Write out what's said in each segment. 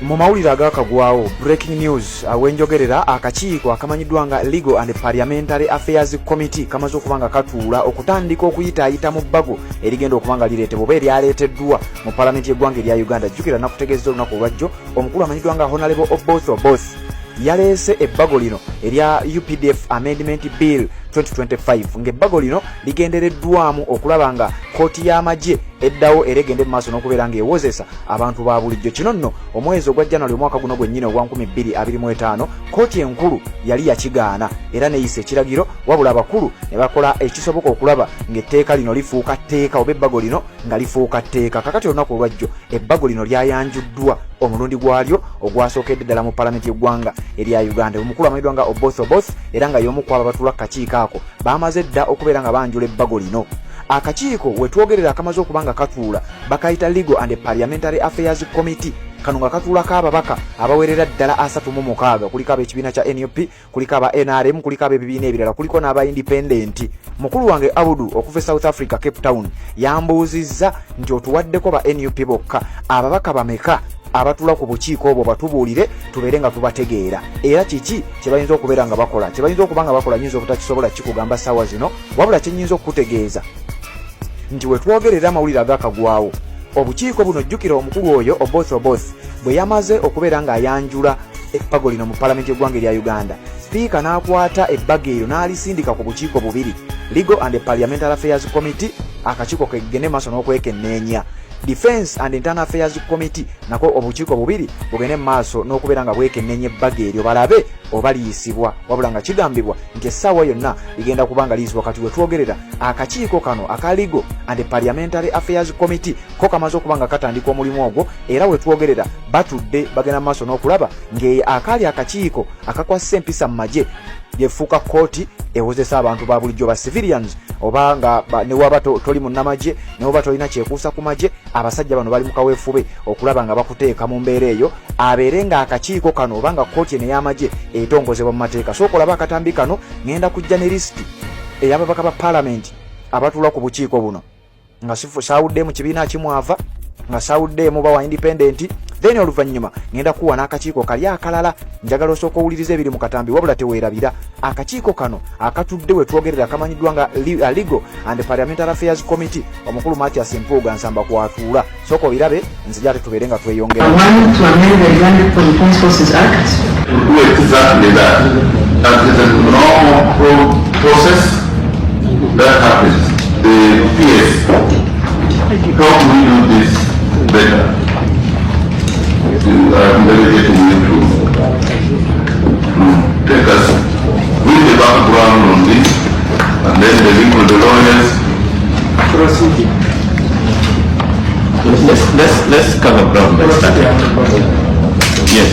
Mu mawulire agakagwawo, breaking news, awenjogerera akakiiko akamanyiddwa nga Legal and Parliamentary Affairs Committee kamaze okuba nga katuula okutandika okuyitaayita mu bbago erigenda okuba nga lireetebwa oba eryaleeteddwa mu palamenti y'eggwanga erya Uganda. Jjukira nakutegeezza olunaku olwajjo, omukulu amanyiddwa nga Honorable Oboth Oboth yaleese ebbago lino erya UPDF Amendment Bill 2025, ng'ebbago lino ligendereddwamu okulaba nga kkooti y'amagye eddawo era egende mu maaso n'okubeera ng'ewozesa abantu ba bulijjo. Kino nno omwezi ogwa January omwaka guno gwennyini ogwa 2025 kkooti enkulu yali yakigaana era neyisa ekiragiro, wabula abakulu ne bakola ekisoboka okulaba ng'etteeka lino lifuuka tteeka oba ebbago lino nga lifuuka tteeka. Kakati olunaku olwajjo ebbago lino lyayanjuddwa omulundi gwalyo ogwasookedde ddala mu palamenti y'eggwanga erya Uganda. Omukulu amanyiddwa nga Oboth Oboth era nga y'omu ku abo abatuula ku kakiiko ako baamaze dda okubeera nga banjula ebbago lino. Akakiiko wetwogerera akamaze okuba nga katuula bakayita Legal and Parliamentary Affairs Committee. Kano nga katuulako ababaka abawerera ddala 36. Kuliko ab'ekibiina kya NUP, kuliko aba NRM, kuliko ab'ebibiina ebirala, kuliko n'aba independent. Mukulu wange Abudu okuva e South Africa, Cape Town, yambuuzizza nti otuwaddeko ba NUP bokka, ababaka bameka abatula ku bukiiko obwo? Batubuulire tubeere nga tubategeera, era kiki kye bayinza okubeera nga bakola. Kye bayinza okuba nga bakola nyinza obutakisobola kikugamba ssaawa zino, wabula kye nyinza okukutegeeza nti wetwogerera amawulire agakagwawo, obukiiko buno, jjukira omukulu oyo Oboth Oboth bwe yamaze okubeera ng'ayanjula ebbago lino mu palamenti y'eggwanga erya Uganda, sipiika n'akwata ebbago eryo n'alisindika ku bukiiko bubiri: Legal and Parliamentary Affairs Committee, akakiiko kegende maaso n'okwekenneenya; Defense and Internal Affairs Committee, nako obukiiko bubiri bugende mu maaso n'okubeera nga bwekenneenya ebbago eryo balabe oba liyisibwa, wabula nga kigambibwa nti essaawa yonna ligenda kuba nga liyisibwa. Kati wetwogerera akakiiko kano aka Legal and Parliamentary Affairs Committee ko kamaze okuba nga katandika omulimu ogwo, era wetwogerera batudde bagenda mu maaso n'okulaba ng'akaali akakiiko akakwasisa empisa mu magye yefuuka kkooti ewozesa abantu ba bulijjo, ba civilians, oba nga newaba toli munnamagye, newoba tolina kyekuusa ku magye. Abasajja bano bali mu kaweefube okulaba nga bakuteeka mu mbeera eyo abeere ng'akakiiko kano oba nga kkooti eno ey'amagye etongozebwa mu mateeka. Sooka olaba akatambi kano, ŋŋenda kujja ne lisiti ey'ababaka ba paalamenti abatuula ku bukiiko buno, nga saawudde mu kibiina kimwava, nga saawuddeemu bawa independent. Then oluvannyuma ŋŋenda kuwa n'akakiiko kali akalala. Njagala osooka owuliriza ebiri mu katambi, wabula teweerabira akakiiko kano akatudde we twogerera kamanyiddwa nga Legal and Parliamentary Affairs Committee, omukulu Mathias Mpuuga Nsamba kwatuula. Sooka obirabe, nzija ate tubeere nga tweyongera. One, to amend the Uganda Defence Forces Act. To do exactly that. That is a normal process that happens. The PS, help me do this better. I'm delegating you to take us with the background on this, and then the link with the lawyers. Proceeding. Let's cover ground by starting. Yes.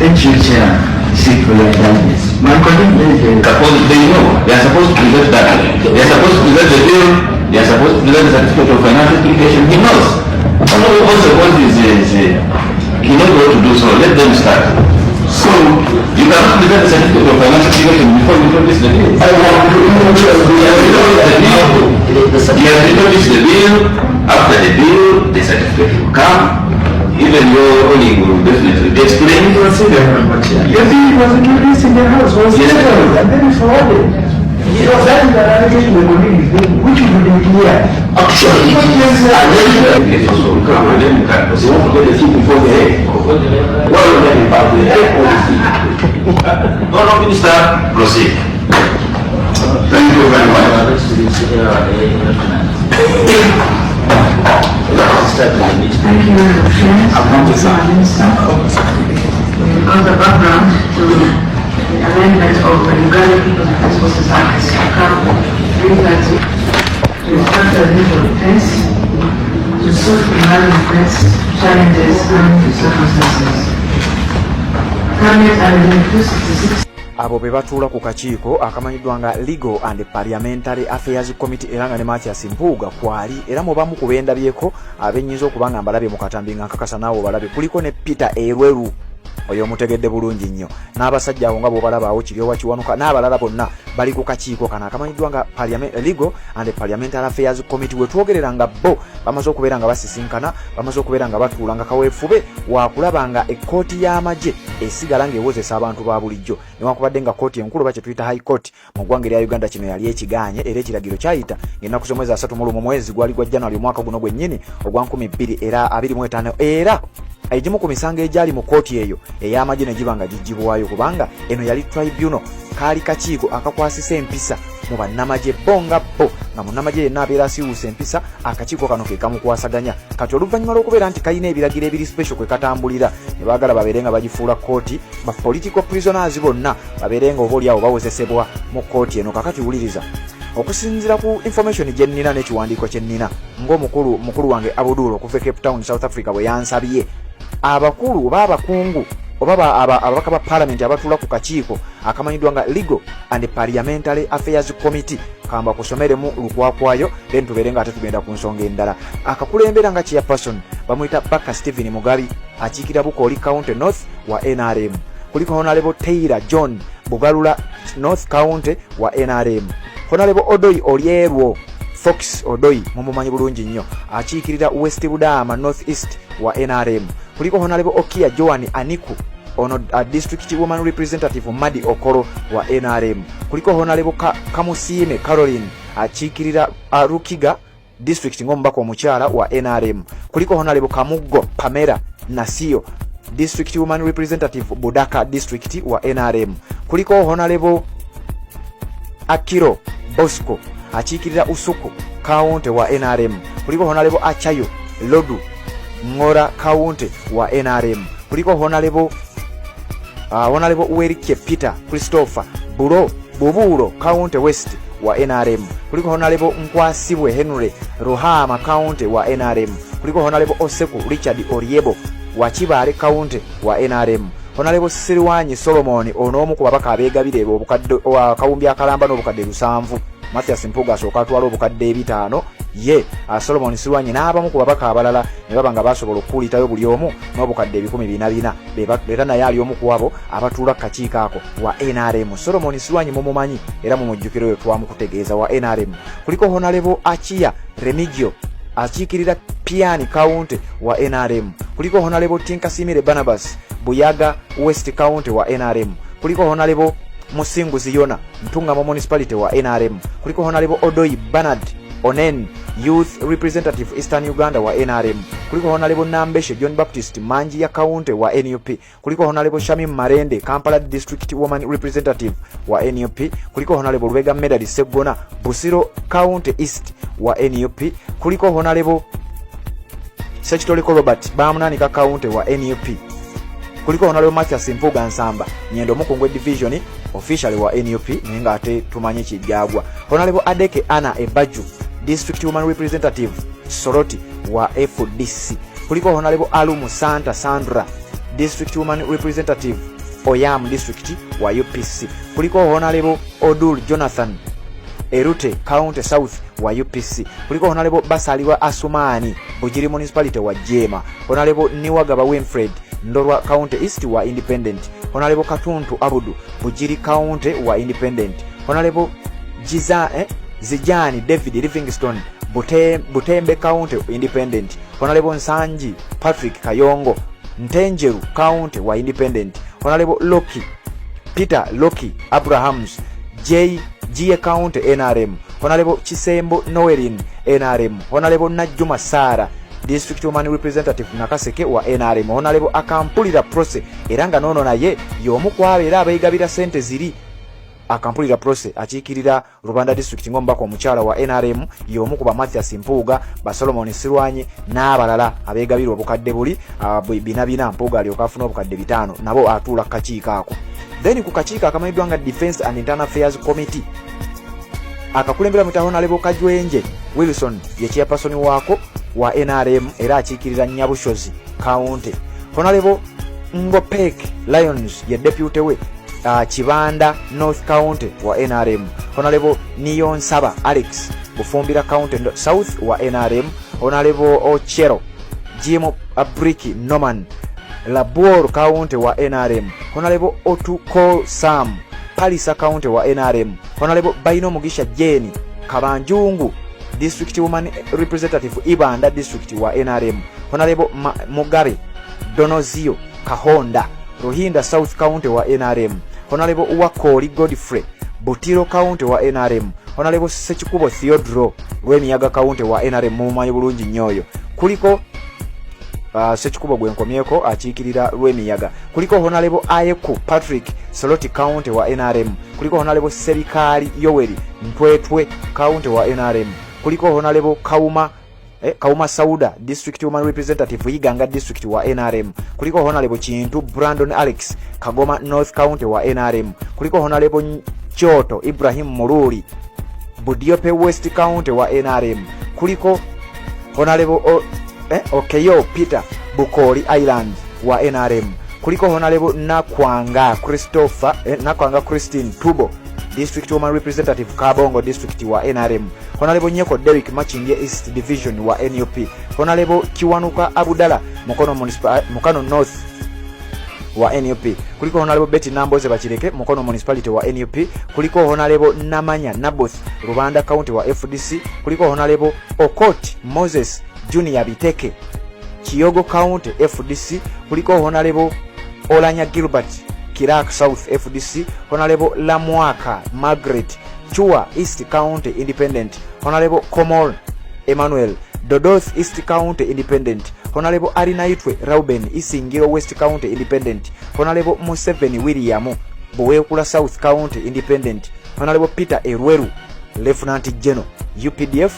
Thank you, Chair. Seek for your kindness. My colleague made the Suppose they know, they are supposed to present that. They are supposed to present the bill, they are supposed to present the certificate of financial implication. He knows. All what is, he knows what to do, so let them start. So, You cannot present the certificate of financial implication before you introduce the bill. I want to introduce He has introduced the bill. The He has introduced the bill. After the bill, the certificate will come. Even your colleague will definitely be explaining. Consider, Honorable Chair. Yes. The bill was introduced in the House, was Yes. settled, and then forwarded. So that is the allegation the colleague is making, which would be clear. Actually, it is. And then it also will come, and then you can proceed. You want to get the seat before the head. Why would that be part of the head or the seat? No, Minister, proceed. Thank you very much. Thank you, Honorable Chair. Minister. On the background to the amendment of the Uganda People's Defence Forces Act, Cap 330, to structure the legal defense, to suit emerging threats, challenges, and circumstances. Cabinet Amendment 266. Abo be batuula ku kakiiko akamanyiddwa nga Legal and Parliamentary Affairs Committee, era nga ne Mathias Mpuuga kwali. Era mu bamu ku bendabyeko abenyinza okuba nga mbalabye mu katambi, nga nkakasa naawe obalabye, kuliko ne Peter Elwelu. Oyo omutegedde bulungi nnyo. N'abasajja abo nga bw'obalaba awo, Kiryowa Kiwanuka n'abalala bonna bali ku kakiiko kano akamanyiddwa nga Legal and Parliamentary Affairs Committee. We twogerera nga bo bamaze okubeera nga basisinkana, bamaze okubeera nga batuula nga kaweefube wakulaba nga ekkooti y'amagye esigala ng'ewozesa abantu ba bulijjo, newankubadde nga kkooti enkulu oba kye tuyita High Court mu ggwanga erya Uganda kino yali ekigaanye, era ekiragiro kyayita ng'ennaku z'omwezi 31 mwezi gwali gwa January omwaka guno gwennyini ogwa 2025, era egimu ku misango egyali mu kkooti eyo ey'amagye ne giba nga giggyibwayo, kubanga eno yali tribunal, kaali kakiiko akakwasisa empisa mu bannamagye bo nga bo, nga munnamagye yenna abeera asiiwuusa empisa, akakiiko kano ke kamukwasaganya. Kati oluvannyuma lw'okubeera nti kalina ebiragiro ebiri special kwe katambulira, ne baagala babeere nga bagifuula kkooti, ba political prisoners bonna babeere nga oba oliawo bawozesebwa mu kkooti eno. Kakati wuliriza, okusinziira ku information gye nnina n'ekiwandiiko kye nnina ng'omukulu mukulu wange Abudul okuva e Cape Town, South Africa, bwe yansabye, abakulu oba abakungu oba ababaka ba Parliament abatuula ku kakiiko akamanyiddwa nga Legal and Parliamentary Affairs Committee, kamba kusomeremu lukwakwayo, then tubeere nga ate tugenda ku nsonga endala. Akakulembera nga chairperson bamuyita Baka Stephen Mugabi, akiikira Bukooli County North wa NRM. Kuliko Honorable Taylor John, Bugarura North County wa NRM. Honorable Odoi Olyerwo Fox Odoi, mumumanyi bulungi nnyo, akiikirira West Budama North East wa NRM. Kuliko Honorable Okia Joan Aniku, ono district woman representative Madi Okoro wa NRM. Kuliko Honorable Kamusiime Caroline, akiikirira Rukiga District ng'omubaka omukyala wa NRM. Kuliko Honorable Kamuggo Pamela Nasio, district woman representative Budaka District wa NRM. Kuliko Honorable Akiro Bosco, akiikirira Usuku County wa NRM. Kuliko Honorable Achayo Lodu, Ngora County wa NRM. Kuliko Honorable Werike Peter Christopher, Bulo Bubuulo County West wa NRM. Kuliko Honorable Nkwasibwe Henry, Ruhama County wa NRM. Kuliko Honorable Oseku Richard Oriebo wa Kibaale County wa NRM. Honorable Sirwanyi Solomon, ono omu ku babaka abeegabira obukadde akawumbi akalamba n'obukadde 700. Mathias Mpuuga asooka atwala obukadde 500, ye Solomon Sirwanyi n'abamu ku babaka abalala ne baba nga basobola okukuulitayo buli omu n'obukadde 400,000. Era naye ali omu ku abo abatuula ku kakiiko ako wa NRM. Solomon Sirwanyi mumumanyi era mumujjukiro, oyo twamukutegeeza wa NRM. Kuliko Honorable Achia Remigio, akiikirira Piani County wa NRM. Kuliko Honorable Tinkasimire Barnabas, Buyaga West County wa NRM. Kuliko Honorable Musinguzi Yona, Ntungamo Municipality wa NRM. Kuliko Honorable Odoi Bernard Onen, youth representative Eastern Uganda wa NRM. Kuliko Honorable Nambeshe John Baptist, Manji ya County wa NUP. Kuliko Honorable Shamim Marende, Kampala District woman representative wa NUP. Kuliko Honorable Lubega Medard Seggona, Busiro County East wa NUP. Kuliko Honorable Sekitoliko Robert, Bamunanika County wa NUP. Kuliko Honorable Mathias Mpuuga Nsamba Nyendo, Mukungwe Division, officially wa NUP, naye nga ate tumanyi kijagwa. Honorable Adeke Anna Ebaju, district woman representative Soroti wa FDC. Kuliko Honorable Alumu Santa Sandra, district woman representative Oyam District wa UPC. Kuliko Honorable Odul Jonathan, Erute County South wa UPC. Kuliko Honorable Basaliwa Asumani, Bugiri Municipality wa Jema. Honorable Niwagaba Winfred, Ndorwa County East wa Independent. Honorable Katuntu Abudu, Bugiri County wa Independent. Honorable Zijani David Livingston, Butembe County Independent. Honorable Nsangi Patrick Kayongo, Ntenjeru County wa Independent. Honorable Loki Peter Loki Abrahams, J Gia County NRM. Honorable Chisembo Noelin, NRM. Honorable Najjuma Sara, district woman representative Nakaseke wa NRM. Honorable Akampulira Prose, era nga noono naye y'omu ku abo era abeegabira sente ziri. Akampulira Prose akiikirira Rubanda District ng'omubaka omukyala wa NRM, y'omu ku ba Mathias Mpuuga, ba Solomon Sirwanyi n'abalala abeegabira obukadde buli bina bina, Mpuuga alyoka afuna obukadde 500, nabo atuula ku kakiiko ako. Then ku kakiiko akamanyiddwa nga Defense and Internal Affairs Committee, akakulembera muyita Honorable Kajwenje Wilson, ye chairperson waako wa NRM era akiikirira Nyabushozi County. Honorable Ngopek Lions ye deputy we, Kibanda North County wa NRM. Honorable Niyonsaba Alex, Bufumbira County South wa NRM. Honorable Ochero Jim Abriki Norman, Labwor County wa NRM, Honorable Otukol Sam, Palisa County wa NRM, Honorable Baino Mugisha Jane, Kabanjungu District Woman Representative, Ibanda District wa NRM, Honorable Mugabe Donozio Kahonda, Ruhinda South County wa NRM, Honorable Uwakoli Godfrey, Butiro County wa NRM, Honorable Sekikubo Theodro, Lwemiyaga County wa NRM, mumumanyi bulungi nnyo oyo. Kuliko Sekikubo gwenkomyeko akiikirira Lwemiyaga. Kuliko Honorable Ayeku Patrick, Soroti County wa NRM. Kuliko Honorable Serikaali Yoweri, Ntwetwe County wa NRM. Kuliko Honorable Kauma Sauda, District Woman Representative, Iganga District wa NRM. Kuliko Honorable Kintu Brandon Alex, Kagoma North County wa NRM. Kuliko Honorable Kyoto Ibrahim Muruli, Budiope West County wa NRM. Kuliko Honorable Okeyo Peter, Bukoli Island wa NRM. Kuliko Honorable Nakwanga Christine Tubo, District Woman Representative, Kabongo District wa NRM. Honorable Nyeko Derrick, Makindye East Division wa NUP. Honorable Kiwanuka Abudala, Mukono North wa NUP. Kuliko Honorable Betty Namboze Bakireke, Mukono Municipality wa NUP. Kuliko Honorable Namanya Naboth, Rubanda County wa FDC. Kuliko Honorable Okot Moses Junior Biteke, Kiyogo County, FDC. Kuliko Honorable Olanya Gilbert, Kirak South, FDC. Honorable Lamwaka Margaret, Chua East County, Independent. Honorable Komol Emmanuel, Dodoth East County, Independent. Honorable Arinaitwe Rauben, Isingiro West County, Independent. Honorable Museveni William, Buwekula South County, Independent. Honorable Peter Erweru, Lieutenant General, UPDF,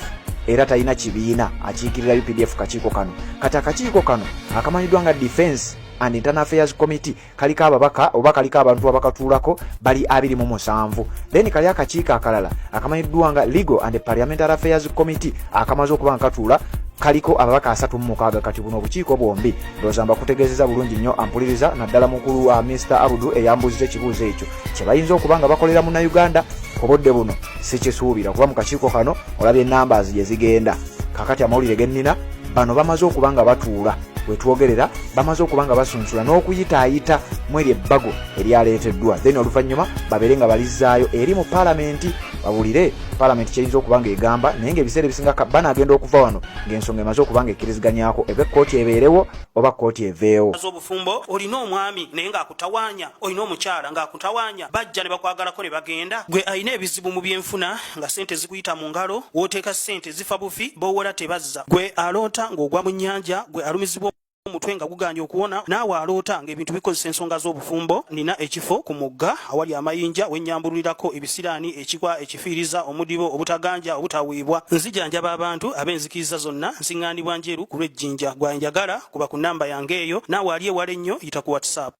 era talina kibiina, akiikirira UPDF kakiiko kano. Kati akakiiko kano akamanyiddwa nga Defense and Internal Affairs Committee kaliko ababaka oba kaliko abantu abakatuulako bali 27. Then kali akakiiko akalala akamanyiddwa nga Legal and Parliamentary Affairs Committee akamaze okuba nga katuula, kaliko ababaka 36. Kati buno obukiiko bwombi ndowooza mbakutegeezeza bulungi nnyo ampuliriza, naddala mukulu wa Mr Abudu eyambuuziza ekibuuzo ekyo. Kye bayinza okuba nga bakolera Munnayuganda ku budde buno sikisuubira, kuba mu kakiiko kano olabye numbers gye zigenda. Kakati amawulire gennina, bano bamaze okuba nga batuula wetwogerera, bamaze okuba nga basunsula n'okuyitaayita mu eryo ebbago eryaleeteddwa, then oluvannyuma babeere nga balizzaayo eri mu paalamenti, babulire paalamenti kyeyinza okuba nga egamba. Naye ngaebiseera ebisinga banaagenda okuva wano ng'ensonga emaze okuba nga ekkiriziganyako, eba ekkooti ebeerewo oba kkooti eveewo. Z'obufumbo, olina omwami naye ng'akutawaanya, olina omukyala ng'akutawaanya, bajja ne bakwagalako ne bagenda. Gwe alina ebizibu mu byenfuna nga sente zikuyita mu ngalo, w'oteeka sente zifa bufi, b'owola tebazza. Gwe aloota ng'ogwa mu nnyanja, gwe alumizibwa omutwe nga guganye okuwona, naawe aloota ng'ebintu bikozesa ensonga z'obufumbo, nina ekifo ku mugga awali amayinja wennyambululirako ebisiraani, ekikwa, ekifiiriza, omudibo, obutaganja, obutaweebwa. Nzijanjaba abantu ab'enzikiriza zonna. Nsiŋŋaanibwa Njeru ku lw'Ejjinja. Gwanjagala kuba ku namba yange eyo. Naawe ali ewala ennyo, yita ku WhatsApp.